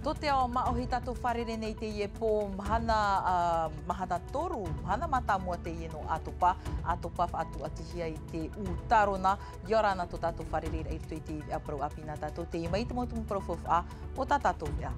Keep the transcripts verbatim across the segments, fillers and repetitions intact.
Tō te ao māʻohi tātou fārerei nei teie pō mahana, ā, mahana toru, mahana mātāmua teie nō ʻAtopa. ʻAtopa faʻatuatihia i te ʻū tārona, ʻia ora na tō tātou fārereiraʻa i roto i te veʻa parau ʻāpī nā tātou, teie mai te mau tumu parau faufaʻa o tā tātou veʻa.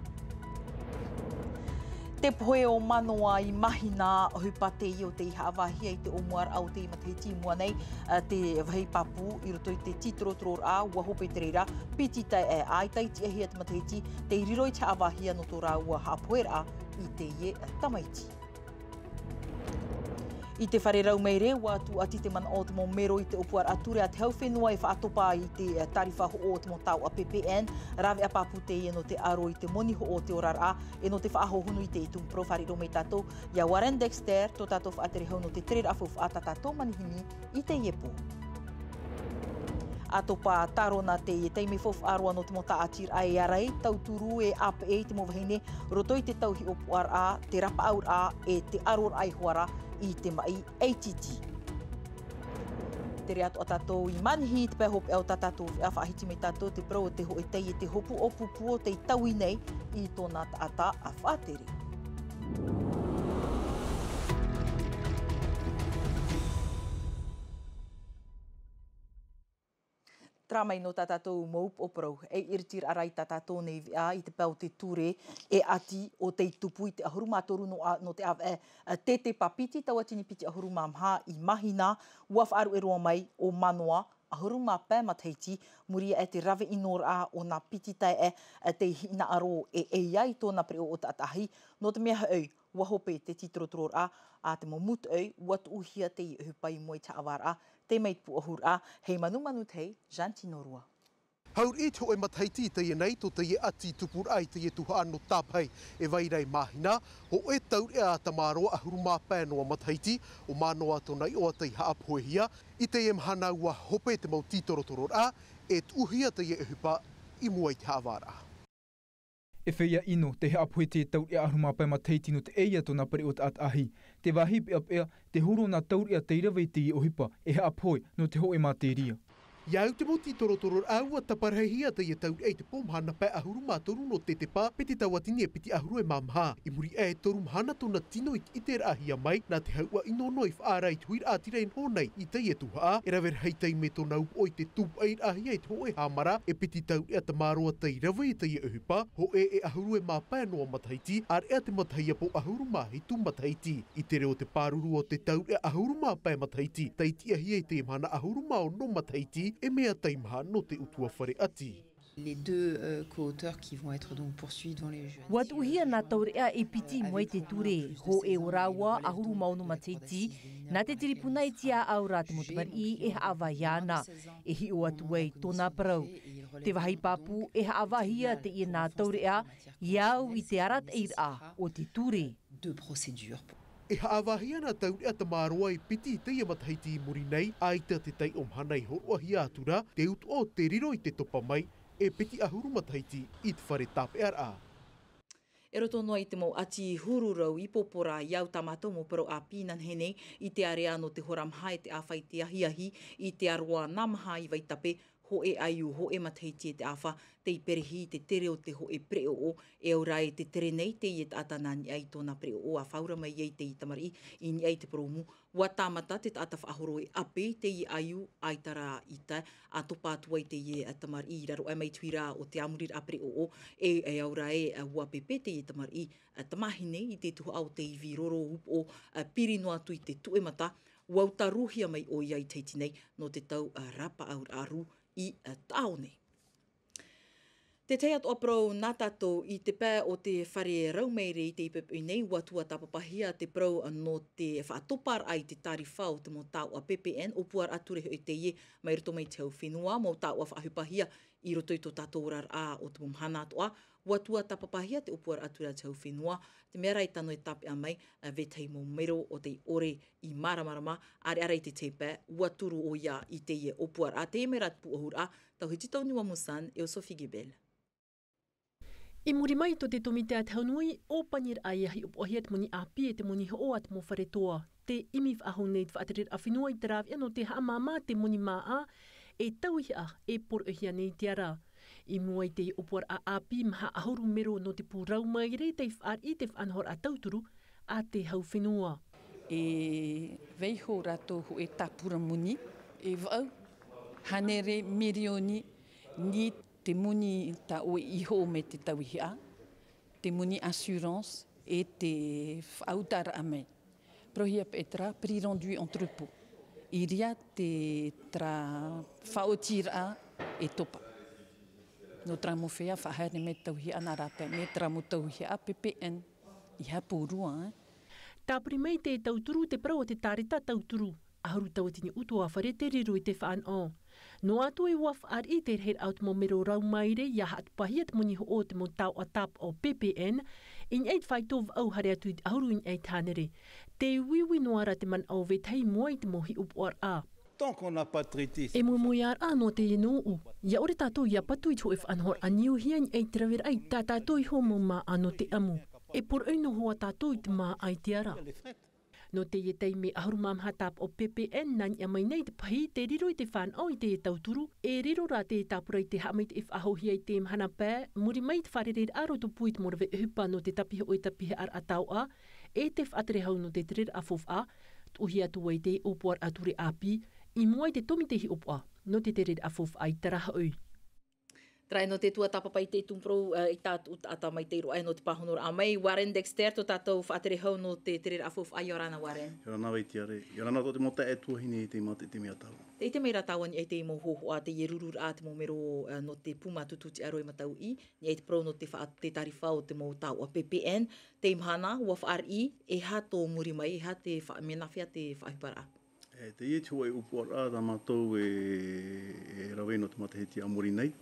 Te pohe o Manoa i Mahina, ʻohipa teie o tei haʻavāhia i te ʻōmuaraʻa o te matahiti i mua nei, ā, te vāhi pāpū i roto i te tītorotororaʻa, ʻua hope te reira, piti taeaʻe, ʻaita i tiʻahia te matahiti, tei riro i te haʻavāhia nō tō rāua haʻapoheraʻa i teie tamaiti. I te fare rau maere, ʻua tūʻati te manaʻo o te mau mero i te ʻōpuaraʻa ture a te hau fenua e faʻatopa i te, ā, tārifa hoʻo o te mau taoʻa P P N, rāveʻa pāpū teie nō te aro i te moni hoʻo o te oraraʻa, e nō te faʻahohonu i te tumu parau. Fāriʻi roa mai tātou ia Warren Dexter, tō tātou faʻatere hau nō te tereraʻa faufaʻa tā tātou manihini i teie pō. ʻAtopa tārona teie taime faufaʻa roa nō te mau tāʻatiraʻa e ārai, tauturu e ʻāpeʻe i te mau vahine, roto i te tau hiʻopoʻaraʻa, te rapaʻauraʻa, e te aroraʻa i hoara i te maʻi ʻaititi. Tere atoʻa tātou i Manihi, te pae hopeʻa o tā tātou veʻa. Faʻahiti mai tātou te parau o te hōʻē taiete hopu ʻōpūpū o tei taui nei i tōna taʻata faʻatere. Terā mai nō tā tātou mau upoʻo parau, e iritiraʻa ra i tā tātou nei veʻa i te pae o te ture, e ʻati o tei tupu i te ʻahuru mā toru nō, nō te ʻāvaʻe, ā, tētē pāpiti, tauatini piti ʻahuru mā maha i Mahina, ʻua faʻaruʻe roa mai ʻo Manoa, ʻahuru mā pae matahiti, muri aʻe te rave ʻinoraʻa o nā piti taeaʻe, ā, tei hinaʻaro e ʻeiā i tōna pereʻoʻo taʻataʻahi, nō te mea hoʻi, ʻua hope te tītorotororaʻa a te mau mūtoʻi, ʻua tuʻuhia teie ʻohipa i mua i te haʻavāraʻa, tei mai te pūʻohuraʻa, hei manumanu te hei, Jean Tinorua. Hauriʻi te hōʻē matahiti i teie nei, tō teie ʻati tupuraʻa i teie tuhaʻa nō Tāpahi e vai ra i Mahina, hōʻē taureʻa tamaroa ʻahuru mā pae noa matahiti, ʻo Manoa tōna iʻoa tei haʻapohehia, i teie mahana ʻua hope te mau tītorotororaʻa, e tuʻuhia teie ʻohipa i mua i te haʻavāraʻa. E feiā ʻino, tei haʻapohe te taureʻa ʻahuru mā pae matahiti nō te ʻeiā tōna pereʻoʻo taʻataʻahi. Te vāhi peʻapeʻa, te huru o nā taureʻa tei rave i teie ʻohipa, e haʻapohe nō te hōʻē mātēria. ʻIa au te mau tītorotororaʻa ʻua taparahihia teie taureʻa i te pō mahana pae ʻahuru mā toru nō Tetepa, piti tauatini e piti ʻahuru e mā maha. I muri aʻe e toru mahana tōna tino i te ʻiteraʻahia mai, nā te hauʻa ʻino noa i faʻaara i te huiraʻatira i noho nei i teie tuhaʻa, e rave rahi taime tōna upoʻo i te tūpaʻiraʻahia i te hōʻē hāmara, e piti taureʻa tamaroa tei rave i teie ʻohipa, hōʻē e ʻahuru e mā pae noa matahiti, āreʻa te matahiapo ʻahuru mā hitu matahiti. I te reo o te pāruru o te taureʻa ʻahuru mā pae matahiti, tei tiʻahia i te mahana ʻahuru mā ono matahiti, e mea teimaha nō te ʻutuāfare ʻati. Les deux, euh, co-auteurs qui vont être donc poursuivis dans les jeunes. ʻUa tuʻuhia nā taureʻa e piti mai te ture, hōʻē o rāua ʻahuru mā ono matahiti, nā te tiripuna e tiaʻau rā te mau tamariʻi e haʻavāhia ana. E hiʻo atu ai tōna parau. Te vāhi pāpū e haʻavāhia teie nā taureʻa, ʻia au i te arataʻiraʻa o te ture. De procédure. E haʻavāhia nā taureʻa tamaroa e piti i teie matahiti i muri nei, ʻaita te taiʻo mahana i hōroʻahia atu ra, te utuʻa o te riro i te topa mai, e piti ʻahuru matahiti i te fare tāpeʻaraʻa. E roto noa i te mau ʻati huru rau i Pōpōra, ʻia au tā mātou mau parau ʻāpī nā nehenehe i te area nō te hora maha e te ʻāfa i te ahiahi, i te aroā nā maha i Vaitape, hōʻē ʻaiū, hōʻē matahiti e te ʻāfa, tei perehi i te tere o te hōʻē pereʻoʻo, e au rā e te tere nei teie taʻata nā niʻa i tōna pereʻoʻo, ʻa faʻaora mai ai teie tamariʻi i niʻa i te purōmu. ʻUa tāmata te taʻata faʻahoro e ʻape i teie ʻaiū, ʻaita rā i tae, ʻa topa atu ai teie tamariʻi i raro aʻe mai te huiraʻatira o te āmuriraʻa pereʻoʻo, e, e au rā ē, ʻua pēpē teie tamariʻi, ā, tamāhine i te tuhaʻa o te ivi roro upoʻo, ā, piri noa atu i te tuʻemata, ʻua utaruhia mai ʻoia i te hiti nei nō te tau, ā, rapaʻauraʻa rū i, ā, taʻaone. Te tahi atoʻa parau nā tātou i te pae o te fare rau maere i te ipepe nei, ʻua tuatāpapahia te parau nō te faʻatoparaʻa i te tārifa o te mau taoʻa P P N, ʻōpuaraʻa ture hoʻi teie mai roto mai te hau fenua, mau taoʻa faʻaʻohipahia i roto i tō tātou oraraʻa o te mau mahana atoʻa, ʻua tuatāpapahia te ʻōpuaraʻa ture a te hau fenua, te mea rā e tano e tāpeʻa mai, ā, vetahi mau mero o tei ʻore i māramarama, ʻāreʻa rā i te tahi pae, ʻua turu ʻoia i teie ʻōpuaraʻa, teie mai rā te pūʻohuraʻa, tauhiti Tauniua Musan, e ʻo Sophie Gebel. I muri mai tō te tōmite a te hau nui, ʻōpaniraʻa ʻia hiʻopoʻahia te moni ʻāpī e te moni hoʻo a te mau fare toa. Te ʻimi faʻahou nei te faʻatereraʻa fenua i te rāveʻa nō te haʻamāmā te moni māʻa, e tauihaʻa, e poroʻihia nei i te ara. I mua i te ʻōpuaraʻa ʻāpī maha ʻahuru mero nō te pū rau maere tei fāriʻi te faʻanahoraʻa tauturu a te hau fenua. E vaiho rātou hoʻi tāpura moni, e vaʻu hānere mirioni nī te moni tā ʻoe i hoʻo mai te tauihaʻa, te moni assurance e te faʻautaraʻa mai. Parauhia paʻi terā prix rendu entrepôt. I reira te terā faʻaotiraʻa e topa. Nō terā mau feiā faʻahaere mai tauihaʻa nā rāpae, mai terā mau tauihaʻa P P N. I hapūrua, eh? Tāpiri mai te tauturu te parau o te tāreta tauturu. ʻAhuru tauatini ʻutuāfare te riro i te fānaʻo. Noa atu e ua fāriʻi te rahiraʻa o te mau mero rau maere ia haʻatupahia te moni hoʻo o te mau taoʻa tāpaʻo P P N, i niʻa i te faito vaʻu haere atu i te ʻahuru i niʻa i te hānere. Te uiui noa rā te manaʻo vetahi i mua i te mau hiʻopoʻaraʻa. Tant qu'on n'a pas traité, c'est E moemoeā rā noa teie nōʻu. Ia ʻore tātou ia patu i te hōʻē faʻanahoraʻa niuhia i niʻa i te raveraʻa i tā tātou iho mau māʻa nō te ʻamu. E poroʻi noa hoʻi tātou i te māʻa i te ara. Nō teie taime ʻahuru mā maha tāpaʻo P P N nā niʻa mai nei te pahi te riro i te fānaʻo i te tauturu, e riro rā te tāpura i te haʻamaitaʻi faʻahouhia i te mahana pae, muri mai te fārereiraʻa roto pū i te mau rave ʻohipa nō te tapihoʻo e tapihaʻaraʻa taoʻa, e te faʻatere hau nō te tereraʻa faufaʻa, tuʻuhia atu ai te ʻōpuaraʻa ture ʻāpī, i mua i te tomi te hiʻopoʻa, nō te tereraʻa faufaʻa i Tarahaʻi. Terā nō te tuatāpapa i te tumu parau, eh, i tā tuʻu taʻata mai te roaʻa nō te pāhonoraʻa mai. Warren Dexter, tō tātou faʻatere hau nō te tereraʻa faufaʻa, ʻia ora na Warren. ʻIa ora na Waitiare. ʻIa ora na tō te mau taeaʻe tuahine i te mātaʻitaʻi mai a tāua. Tē ʻite mai ra tāua i niʻa i te mau hōhoʻa, teie rururaʻa te mau mero, eh, nō te pū mātutu tiʻa roa i Matauʻi, i niʻa i te parau nō te faʻa-, te tārifa o te mau taoʻa P P N, tei mahana, ua fāriʻi, e aha tō muri mai, e aha te fa-, mea nāfea te faʻaʻohiparaʻa. E, teie te hōʻē ʻōpuaraʻa tā mātou e, e rave nō te matahiti a muri nei.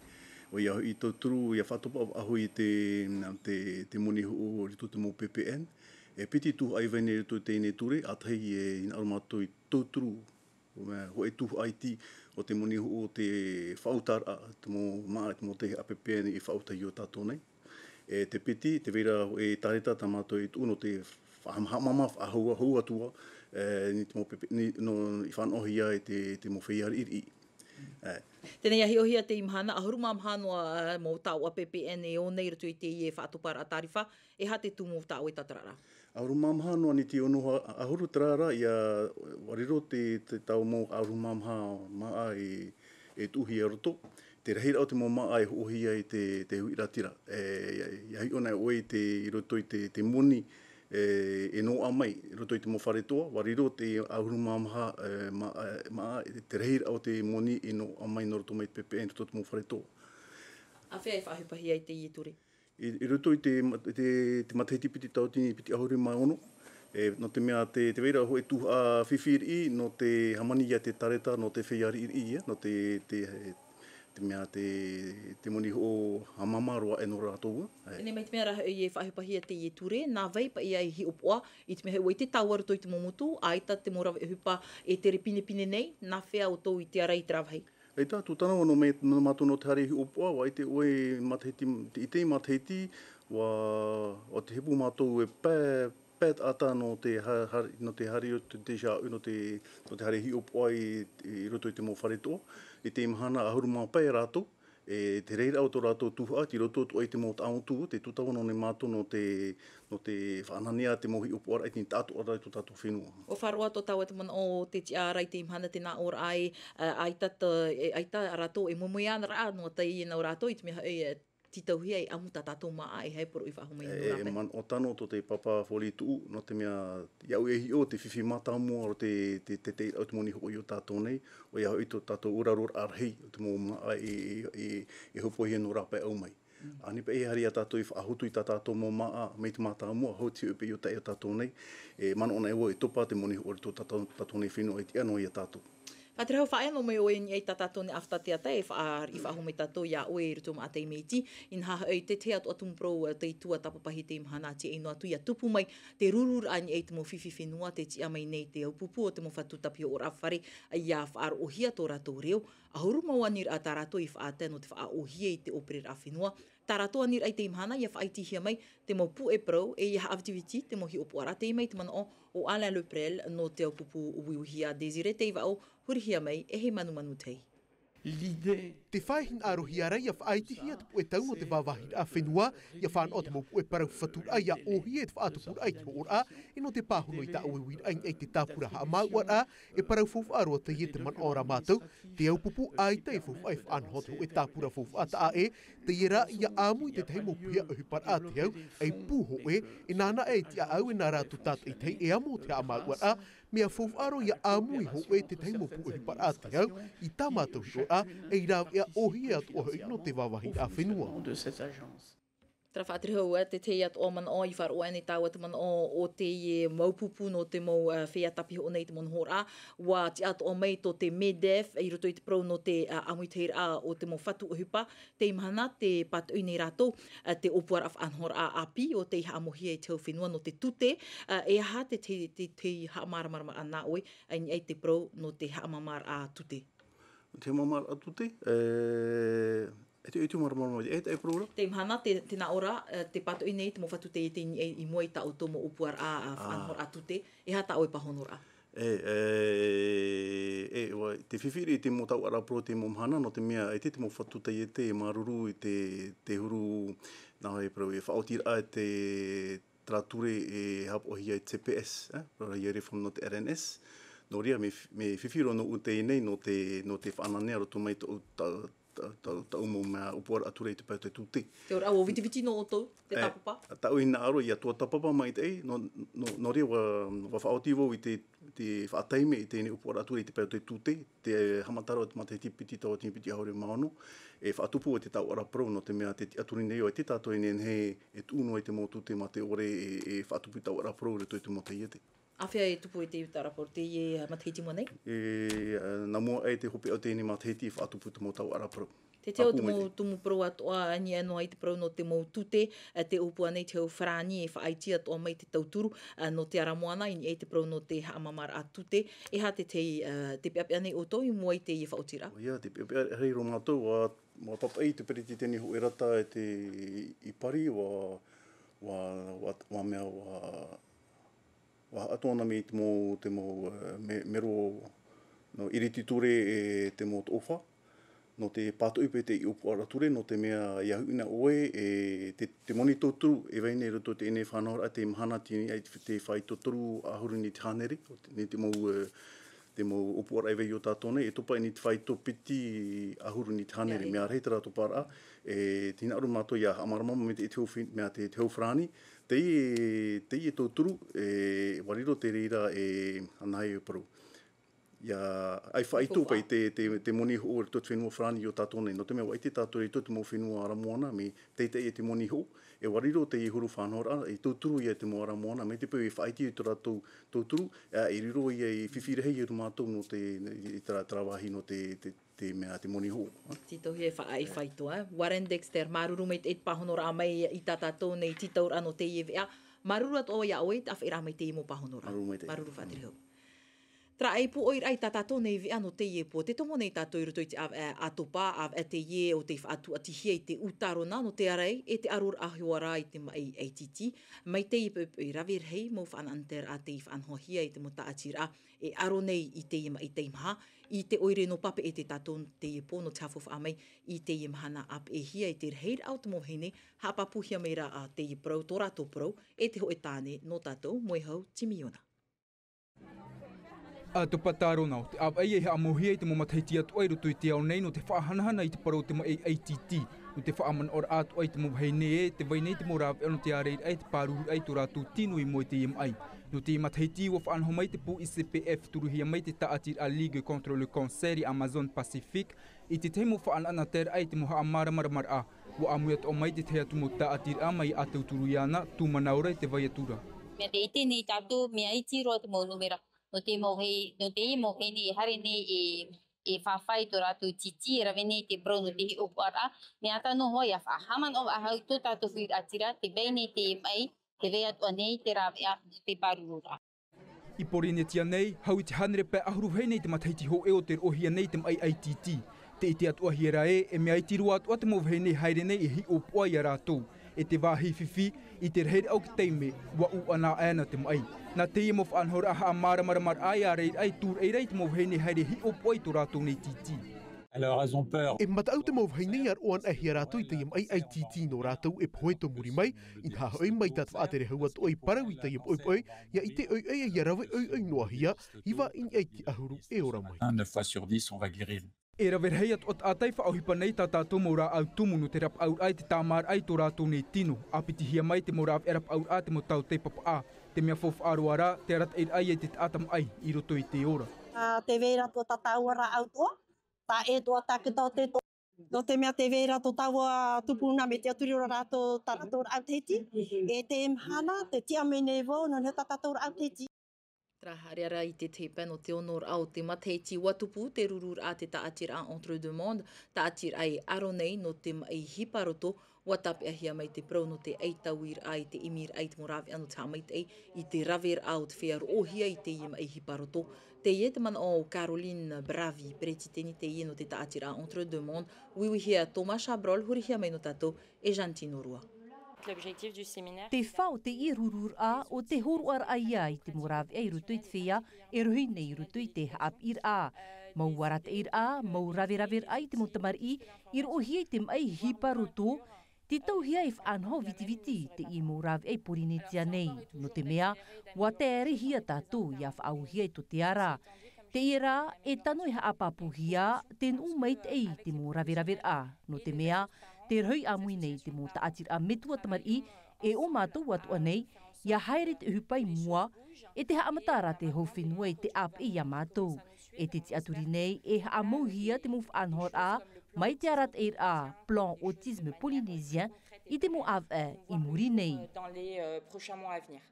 ʻOia hoʻi, tauturu, ʻia faʻatopa faʻahou i te, te, te moni hoʻo i roto i te mau P P N. E piti tuhaʻa i vai nei i roto i teie nei ture, ʻa tahi e hinaʻaro mātou i tauturu, e, hōʻē tuhaʻa iti o te moni hoʻo te faʻautaraʻa, te mau māʻa, te mau tauihaʻa P P N i faʻautahi iō tātou nei. E te piti, tē vai ra hōʻē tāreta tā mātou i tuʻu nō te fa-, haʻamāmā faʻahou, hou atu ā, e, i te mau P P N, nō, i fānaʻohia e te, te mau feiā riʻiriʻi. E. Teie nei, ʻia hiʻohia teie mahana, ʻahuru mā maha noa, e, mau taoʻa P P N e ō nei i roto i teie faʻatoparaʻa tārifa, e aha te tumu tā ʻoe tātararaʻa? ʻAhuru mā maha noa niti ono ha-, ʻahuru terā ra, ʻia, ʻua riro te, te tau mau ʻahuru mā maha māʻa e, e tuʻuhia i roto. Te rahiraʻa o te mau māʻa e hoʻohia i te, te huiraʻatira. E, ʻia, ʻia hiʻo na ʻoe i te, i roto i te, te moni, e, e noaʻa mai, i roto i te mau fare toa, ʻua riro te ʻahuru mā maha, e, mā-, e, māʻa, te rahiraʻa o te moni e noaʻa mai nō roto mai te P P N i roto i te mau fare toa. Āfea e faʻaʻohipahia ai teie ture? I, i roto i te ma-, te, te matahiti piti tauatini piti ʻahuru mā ono, e, nō te mea te, tē vai ra hōʻē tuhaʻa fifi riʻi, nō te hāmani ia te tāreta, nō te feiā riʻiriʻi ia, nō te, te, te mea te, te moni hoʻo haʻamāmā roa aʻe nō rātou, e. Teie mai te mea rā hoʻi e faʻaʻohipahia teie ture, nā vai paʻi ʻoe i hiʻopoʻa, i te mea hoʻi ʻua ʻite tāua i roto i te mau motu, ʻaita te mau rave ʻohipa e tere pinepine nei, nāfea ʻoutou i te ara i terā vāhi? ʻAita, tūtano noa mai, nō mātou nō te haere hiʻopoʻa, ʻua ʻite ʻoe matahiti, te, i teie matahiti, ʻua, ʻua te hepu mātou e pae, pae taʻata nō te ha-, ha-, nō te haere o te, te shāʻu, nō te, nō te haere hiʻopoʻa i, i roto i te mau fare toa. I te mahana ʻahuru mā pae rātou, e te reira o tō rātou tuhaʻa, tei roto atoʻa i te mau taʻamotu, tē tūtano noa nei mātou nō te, nō te faʻananea te mau hiʻopoʻaraʻa i te taʻatoʻaraʻa i tō tātou fenua. ʻUa faʻaroʻo atoʻa tāua te manaʻo o te tiʻaraʻa i teie mahana, te nāʻōraʻa e, ā, ʻaita te, e, ʻaita rātou e moemoeā ana rā, nō teie nō rātou, i te mea hoʻi, e, tītauhia e ʻamu tā tātou māʻa e haere poroʻi faʻahou mai nō rāpae. E, e manaʻo tano tō te papa Foli Tuʻu, nō te mea, iāʻu e hiʻo te fifi mātāmua o te, te, te, te, o te moni hoʻo iō tātou nei, ʻoia hoʻi tō tātou ʻōraruraʻa rahi, o te mau māʻa e, e, e, e hopohia nō rāpae ʻau mai. Mm. Ānei paʻi e haere ia tātou i faʻahotu i tā tātou mau māʻa, mai te mātāmua, hou te hope iō taʻe iō tātou nei, e manaʻo nei vau e topa te moni hoʻo i roto tā tātou, tātou nei fenua e tiʻa noa ia tātou. Faʻatere hau faʻaea noa mai ʻoe i niʻa i tā tātou nei ʻāfata teata e faʻariʻi faʻahou mai tātou iā ʻoe i roto i te mau taime iti, inaha hoʻi te tahi atu tumu parau, e, tei tuatāpapa i teie mahana, tiaʻi noa atu ʻia tupu mai te rururaʻa i niʻa i te mau fifi fenua, tē tiʻa mai nei te ʻaupūpū o te mau fatu tapihoʻoraʻa fare, ʻia faʻaroʻohia tō rātou reo, ʻahuru mā ua aniraʻa tā rātou i faʻatae nō te faʻaʻōhie i te ʻōpereraʻa fenua, tā rātou aniraʻa i teie mahana ʻia faʻaitihia mai te mau puʻe parau, e ʻia haʻavitiviti te mau hiʻopoʻaraʻa, teie mai te manaʻo o Alain Leprel nō te ʻaupūpū Uiuihia. Désiré Teivao, hurihia mai e He Manumanu Tahi. Te fāʻi hinaʻarohia ra ʻia faʻaitihia te puʻe tau nō te vāvāhiraʻa fenua, ʻia fānaʻo te mau puʻe parau faturaʻa ʻia ʻōhie te faʻatupuraʻa i te hoʻoraʻa, e nō te pāhono i tā ʻoe uiraʻa i niʻa i te tāpura haʻamāuʻaraʻa, e parau faufaʻa roa teie te manaʻo ra mātou, te au pupu ʻaita e faufaʻa e faʻanaho te hōʻē tāpura faufaʻa taʻa ʻē, teie rā ʻia ʻāmui i te tahi mau piha ʻohiparaʻa te au, ʻei pū hōʻē, e nāna e tiʻaʻau e nā rātou tātaʻitahi e amo te haʻamāuʻaraʻa, mea faufaʻa roa ʻia ʻāmui hōʻē te tahi mau pū ʻohiparaʻa te au, i tā mātou hiʻoraʻa, ʻei rāveʻa ʻōhie atoʻa hoʻi nō te vāvāhiraʻa fenua. Tara faʻatere hau, ā, te tahi atoʻa manaʻo i faʻaroʻo aʻe nei tāua te manaʻo o teie mau pupu nō te mau, ā, feiā tāpihoʻo nei i te mau nohoraʻa, ʻua tiʻa atoʻa mai tō te MEDEF i roto i te parau nō te, ā, ʻāmuitahiraʻa o te mau fatu ʻohipa, teie mahana tē pātoʻi nei rātou, ā, te ʻōpuaraʻa faʻanahoraʻa ʻāpī o tei haʻamauhia i te hau fenua nō te tute, ā, e aha te, te, te, te haʻamāramaramaraʻa nā ʻoe, ā, i niʻa i te parau nō te haʻamāmāraʻa tute. Te haʻamāmāraʻa tute, e, e te, e te māramarama, e, e parau ra? Teie mahana, te, tē nā ʻō ra, ā, tē pātoʻi nei te mau fatu taiete i, i mua i tā ʻoutou mau ʻōpuaraʻa, ā, faʻanahoraʻa tute, e aha tā ʻoe pāhonoraʻa? E, e, e, ʻua, te fifi i te mau tauʻaraʻa parau i te mau mahana, nō te mea, ʻaita te mau fatu taiete e māuruuru i te, te huru, nā hea e parau, e faʻaotiraʻa te, terā ture e haʻapaʻohia e te C P S, e, parau ra ʻia reira nō te R N S. Nō reira, mea, mea fifi roa nōʻu teie nei nō te, nō te faʻananea roto mai tō, tā, tā, tā, tāʻu mau mea ʻōpuaraʻa ture i te pae o te tute. Te ora, ʻua vitiviti nō ʻoutou, te tāpapa? E, tāʻu i hinaʻaro ʻia tuatāpapa maitaʻi, nō, nō, nō reira ʻua, ʻua faʻaoti vau i te, te faʻataime i teie ʻōpuaraʻa ture i te pae o te tute, te haʻamataraʻa o te matahiti piti tauatini piti ʻahuru mā ono, e faʻatupu ʻoe te tauʻaraʻa parau, nō te mea tē tiʻaturi nei ʻoe, ʻaita tātou e nehenehe e tuʻu noa i te mau tute mā te ʻore e, e faʻatupu i te tauʻaraʻa parau i roto i te mau taiete. Āfea e tupu i te tauʻaraʻa parau i teie matahiti i mua nei? E, ā, nā mua aʻe i te hopeʻa o teie nei matahiti e faʻatupu te mau tauʻaraʻa parau. Te, te au te mau tumu parau atoʻa, i niʻa noa i te parau nō te mau tute, ā, tē ʻōpua nei te hau farāni e faʻaiti atoʻa mai te tauturu, ā, nō te ara moana, i niʻa i te parau nō te haʻamāmāraʻa tute, e aha te, te, ā, tē peʻapeʻa nei ʻoutou i mua i teie faʻaotiraʻa? ʻOia, tē peʻapeʻa rahi roa mātou, ʻua, ʻua pāpaʻi te peretiteni hōʻē rata e te, i Pari, ʻua, ʻua, ʻua, ʻua mea, ʻua, ʻua haʻato anaʻe mai te mau, te mau, e, me-, mero nō ʻIriti Ture e te mau Toʻofa, nō te pātoʻi paʻi i te ʻōpuaraʻa ture, nō te mea ʻia huʻi na ʻoe, e te, te moni tauturu e vai nei i roto i teie nei faʻanahoraʻa, teie mahana tei niʻa i te, te faito toru ʻahuru niti hānere, o te, nei te mau, e, te mau ʻōpuaraʻa e vai iō tātou nei, e topa i niʻa i te faito piti ʻahuru niti hānere, mea rahi terā toparaʻa, e, tē hinaʻaro mātou ʻia haʻamārama mai te, te hau fi-, mea te, te hau farāni, teie, teie tauturu, e, ʻua riro te reira e, anaʻe e parau. ʻIa, ʻia faʻaitoito paʻi te, te, te moni hoʻo i roto i te fenua farāni iō tātou nei. Nō te mea ʻua ʻite tātou i roto i te mau fenua ara moana, mea teitei e te moni hoʻo, e ʻua riro teie huru faʻanahoraʻa, e tauturu ia i te mau ara moana, mai te peu e faʻaiti i tō rātou tauturu, ā, e riro ia i fifi rahi ia rā mātou nō te, i terā, terā vāhi nō te, te, te mea, te moni hoʻo. Tītauhia e faʻa-, e faito, ā. Warren Dexter, māuruuru maitaʻi i te pāhonoraʻa mai i tā tātou nei tītauraʻa nō teie veʻa. Māuruuru atoʻa iā ʻoe i te ʻāfaʻiraʻa mai i teie mau pāhonoraʻa. Māuruuru maitaʻi. Māuruuru faʻatere hau. Terā ʻaipō ʻoiraʻa i tā tātou nei veʻa nō teie pō, tē tomo nei tātou i roto i te ʻāvaʻe, ā, ʻātopa, ʻāvaʻe teie ʻo tei faʻatuatihia i te ʻūtarona nō te ārai, e te ʻaroraʻa hoʻi rā i te maʻi ʻaititi, mai teie poʻipoʻi rave rahi mau faʻanahonahoraʻa tei faʻanahohia i te mau tāʻatiraʻa, e aro nei i teie maʻi teimaha, i te ʻoire nō Papeʻete tātou teie pō nō te haʻafaufaʻa mai i teie mahana ʻāpeʻehia i te rahiraʻa o te mau vahine, haʻapāpūhia mai rā, ā, teie parau, tō rātou parau, e te hōʻē tāne nō tātou, Moehau Timiona. ʻĀtopa Tarona, ʻo te ʻāvaʻe ia i haʻamauhia i te mau matahiti atoʻa i roto i te ao nei nō te faʻahanahana i te parau o te maʻi ʻaititi, nō te faʻamanaʻoraʻa atoʻa i te mau vahine ē, tē vai nei te mau rāveʻa nō te ārairaʻa e te pāruruaʻa i tō rātou tino i mua i teie maʻi. Nō teie matahiti, ʻua faʻanaho mai te pū I C P F, turuhia mai te tāʻatiraʻa Ligue contre le Cancer i Amazone Pacifique, i te tahi mau faʻanahonahoraʻa i te mau haʻamāramaramaraʻa, ʻua ʻāmui atoʻa mai te tahi atu mau tāʻatiraʻa mai ʻa tauturu iāna, tū manaʻo ra i te vai atu ra. Mea tē ʻite nei tātou, mea iti roa te mau nūmera. Nō te mau vahine, nō teie mau vahine e haere nei e, e fāfā i tō rātou ʻaititi, e rave nei te parau nō te hiʻopoʻaraʻa, mea ʻata noa hoʻi ʻia faʻahaʻamanaʻo faʻahou i tō tātou huiraʻatira, tē vai nei te maʻi, tē vai atoʻa nei te rāveʻa, te pāruruaʻa. I Pōrīnetia nei, hau i te hānere pae ʻahuru vahine i te matahiti hōʻē o tei roʻohia nei i te maʻi ʻaititi. Tē ʻite atoʻahia ra ē, e mea iti roa atoʻa te mau vahine e haere nei e hiʻopoʻa iā rātou. E te vāhi fifi, i te rahiraʻa o te taime, ʻua ʻūʻana aʻe na te maʻi. Nā teie mau faʻanahoraʻa haʻamāramaramaraʻa e ārairaʻa i tūraʻi ra i te mau vahine e haere e hiʻopoʻa i tō rātou nei ʻaititi. Alors, elles ont peur. E mataʻu te mau vahine ʻia roʻo anaʻe hia rātou i teie maʻi ʻaitiiti nō rātou e pohe tō muri mai, inaha hoʻi mai tā te faʻatere hau atoʻa i parau i teie poʻipoʻi, ʻia ʻite ʻoiʻoi ʻia rave ʻoiʻoi noa hia, hiva i niʻa i te ʻahuru e ora mai. Hein, neuf fois sur dix, on va guérir. E rave rahi atu ā taʻata i faʻaʻohipa nei tā tātou mau rāʻau tumu nō te rapaʻauraʻa i te tāmāraʻa i tō rātou nei tino. ʻA pitihia mai te mau rāveʻa rapaʻauraʻa te mau tautai papaʻā. Te mea faufaʻa roa rā, te arataʻiraʻa ia i te taʻata maʻi i roto i te ora. Ā, tē vai ra tō tāua rāʻau toʻa, tā ʻē toʻa tāku tau te to-, nō te mea tē vai ra tō tāua tupuna mea tiʻaturi roa rātou tā rātou rāʻau Tahiti. E te mahana, tē tiʻa mai nei vau, nō niʻa tā tātou rāʻau Tahiti. Terā haere ra i te tepa nō te ono raʻa o te matahiti, ʻua tupu te rururaʻa te tāʻatiraʻa Entre Deux Mondes, tāʻatiraʻa e aro nei nō te maʻi hiparoto, ʻua tāpeʻahia mai te parau nō te ʻaitauiraʻa i te ʻimiraʻa i te mau rāveʻa nō te haʻamaitaʻi i te raveraʻa o te feiā roʻohia i teie maʻi hiparoto. Teie te manaʻo o Caroline Bravi, peretiteni teie nō te tāʻatiraʻa Entre Deux Mondes, uiuihia e Thomas Chabrol, hurihia mai nō tātou e Jeanne Tinorua. L'objectif du séminaire. Te fā o teie rururaʻa, ʻo te hōroʻaraʻa ia i te mau rāveʻa i roto i te feiā e rohi nei i roto i te haʻapiʻiraʻa. Mau arataʻiraʻa, mau raveraveraʻa i te mau tamariʻi i roʻohia i te maʻi hiparoto, te tauihaʻa e faʻanaho vitiviti i teie mau rāveʻa i Porinetia nei, nō te mea, ʻua taerehia tātou ʻia faʻaauhia i tō te ara. Teie rā, e tano e haʻapāpūhia te nuʻu maitaʻi i te mau raveraveraʻa, nō te mea, tē rohi ʻāmui nei te mau tāʻatiraʻa metua tamariʻi, e ʻo mātou atoʻa nei, ʻia haere te ʻohipa i mua, e te haʻamata ra te hau fenua e te ʻāpeʻe ia mātou. E te tiʻaturi nei, e haʻamauhia te mau faʻanahoraʻa, mai te arataʻiraʻa Plan Autisme Polynésien, i te mau ʻāvaʻe i muri nei. Dans les, euh, prochains mois à venir.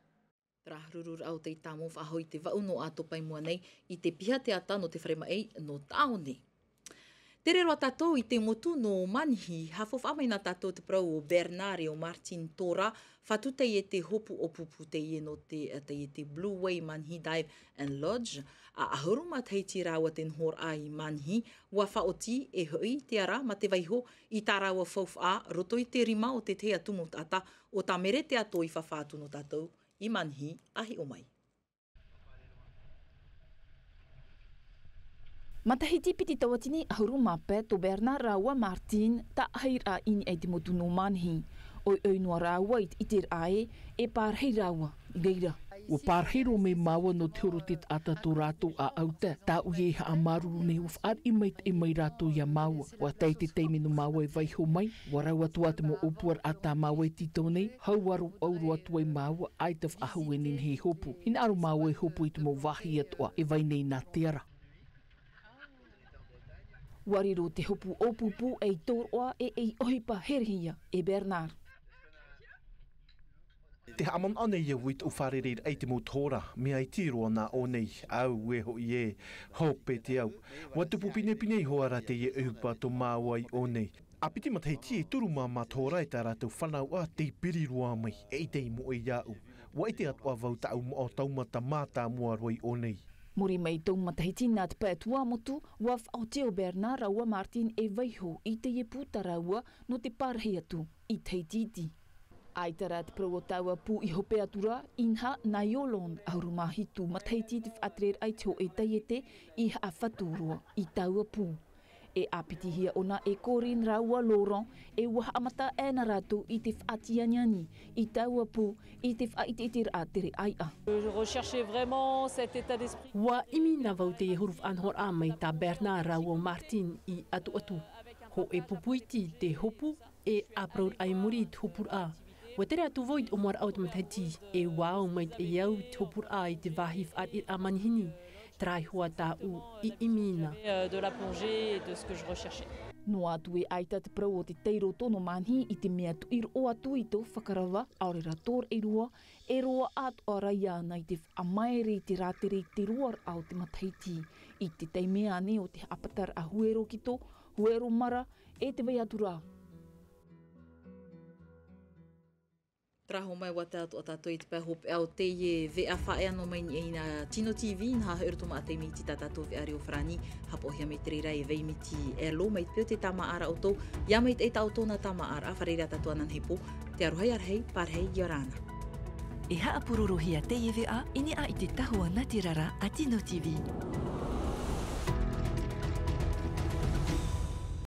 Terā rururaʻa o tei tāmau faʻahou i te vaʻu nō Atopa i mua nei, i te piha teata nō te fare maʻi nō Taʻaone. Tere roa tātou i te motu nō Manihi, haʻafaufaʻa mai na tātou te parau o Bernard e ʻo Martin Tora, fatu teie te hopu ʻōpūpū teie nō te, teie te Blue Way Manihi Dive and Lodge, ʻa ʻahuru matahiti rāua te nohoraʻa i Manihi, ʻua faʻaoti e hoʻi te ara ma te vaiho i tā rāua faufaʻa roto i te rima o te tahi atu mau taʻata o Tāmere Teato i fāfā atu nō tātou i Manihi a hiʻo mai. Matahiti piti tauatini ʻahuru mā pae tō Bernard rāua Martin, taʻahiraʻa i niʻa i te motu nō Manihi. ʻOiʻoi noa rāua i te ʻiteraʻa ē, e pārahi rāua i reira. ʻUa pārahi roa mai māua nō te huru o te taʻata tō rātou ʻāʻau tae. Tāʻu e haʻamāuruuru nei ʻua fāriʻi maitaʻi mai rātou ia māua. ʻUa tae i te taime nō māua e vaiho mai, ʻua rau atu ā te mau ʻōpuaraʻa tā māua e tītau nei, hau aro ʻauro atu ai māua, ʻaita faʻahou e nehenehe e hopu. Hinaʻaro māua e hopu i te mau vāhi atoʻa e vai nei nā te ara. ʻUa riro te hopu ʻōpūpū ei tōroʻa e ei ʻohipa herehia e Bernard. Te haʻamanaʻo nei au i tōʻu fārereiraʻa i te mau tohora, mea iti roa nā ʻō nei, ʻaue hoʻi ē, hope te au. ʻUa tupu pinepine iho ā rā teie ʻohipa tō māua i ʻō nei. ʻA piti matahiti e toru mā mā tohora e tā rātou fānauʻa tei piri roa mai, eʻita i moʻe iāʻu. ʻUa ʻite atoʻa vau tāʻu moʻa taumata mātāmua roa i ʻō nei. Muri mai tōʻu matahiti nā te pae Tuamotu, ʻua faʻaoti ʻo Bernard rāua Martin e vaiho i teie pū tā rāua nō te pārahi atu i Tahiti iti. ʻAita rā te parau o taua pū i hope atu ra, inaha nā Yolande, ʻahuru mā hitu matahiti te faʻatereraʻa i te hōʻē taiete i haʻafatu roa i taua pū. E ʻāpitihia ʻōna e Corinne rāua Laurent, e ʻua haʻamata aʻe na rātou i te faʻatianiani i taua pū i te faʻaʻiteʻiteraʻa tere ʻāiʻa. Je recherchais vraiment cet état d'esprit. ʻUa ʻimi na vau teie huru faʻanahoraʻa mai tā Bernard rāua Martin i ʻatuʻatu. Hōʻē pupu iti te hopu, e ʻāparauraʻa i muri i te hopuraʻa. ʻUa tere atu vau i te ʻōmuaraʻa o te matahiti, e ʻua au maitaʻi au i te hopuraʻa i te vāhi faʻariʻiraʻa manihini, terā iho ā tāʻu i ʻimi na. Euh, de la plongée et de ce que je recherchais. Noa atu e ʻaita te parau o te tairoto nō Manihi i te mea tuʻi roʻo atu i tō fakarava, ʻaore rā tō raʻi roa, e roaʻa atoʻa ra iāna i te faʻamaere i te rātere i te roaraʻa o te matahiti. I te taime ānei o te haʻapataraʻa huero kito, huero mara, e te vai atu ra. Terā hoʻi mai ʻua tae atoʻa tātou i te pae hopeʻa o teie veʻa, faʻaea noa mai nei i nā Tino TV, nā Haʻaroto Maʻa Taime i tā tātou veʻa reo farāni, haʻapaʻohia mai te reira e Vaimiti Elo, mai te peu tē tāmāʻa ra ʻoutou, ʻia maitaʻi tā ʻoutou nā tāmāʻaraʻa, fārerei ā tātou ananahi pō, te aroha ʻia rahi, pārahi ʻia ora na. E haʻapurorohia teie veʻa i niʻa i te tahua nātirara a Tino TV.